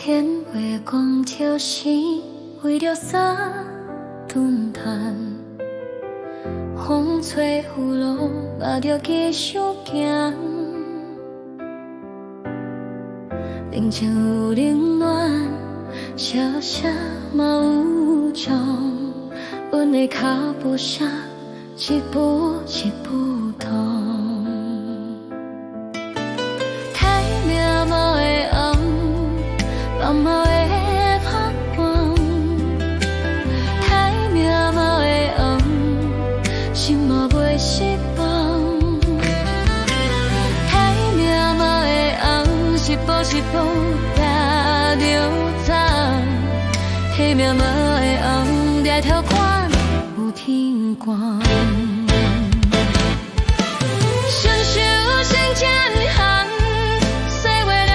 天月光照生，為著三頓嘆。風吹雨落，嘛著繼續行。人情有冷暖，笑聲嘛有情。阮的腳步聲，一步一步同。歹命嘛會紅，夢嘛會發光。歹命嘛會紅，心嘛袂失望。歹命嘛會紅，一步一步踏著走。歹命嘛會紅，抬頭看有天光。雙手成前行，歲月留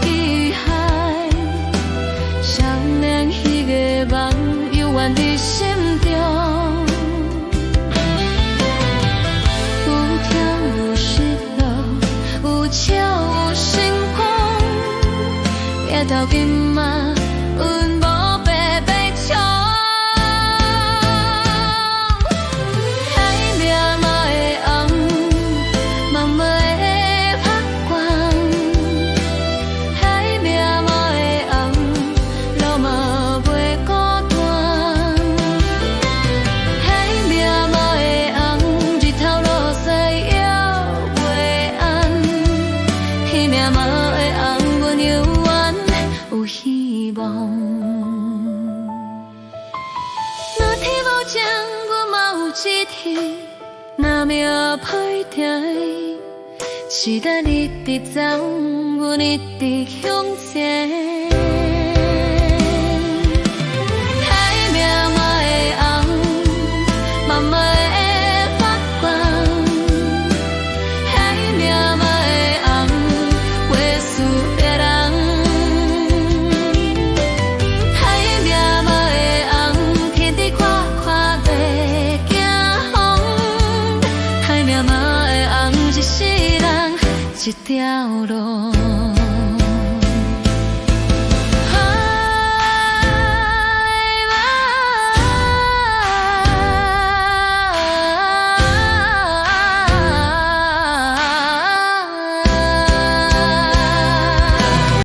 遺憾。少年彼个夢，猶原佇心中。有痛有失落，有笑有成功，行到今仔，阮無白白創。歹命嘛會紅，夢嘛會發光。歹命嘛會紅，路嘛袂孤單。歹命嘛會紅，日頭落西猶袂暗。彼命嘛會紅，阮猶原有希望。若天無晴，阮嘛有一天，若命歹疼，時間一直走，阮一直向前。歹命嘛會紅，夢嘛會發光。歹命嘛會紅，袂輸別人。歹命嘛會紅，天地闊闊袂驚風。歹命嘛會紅，一世人一條路。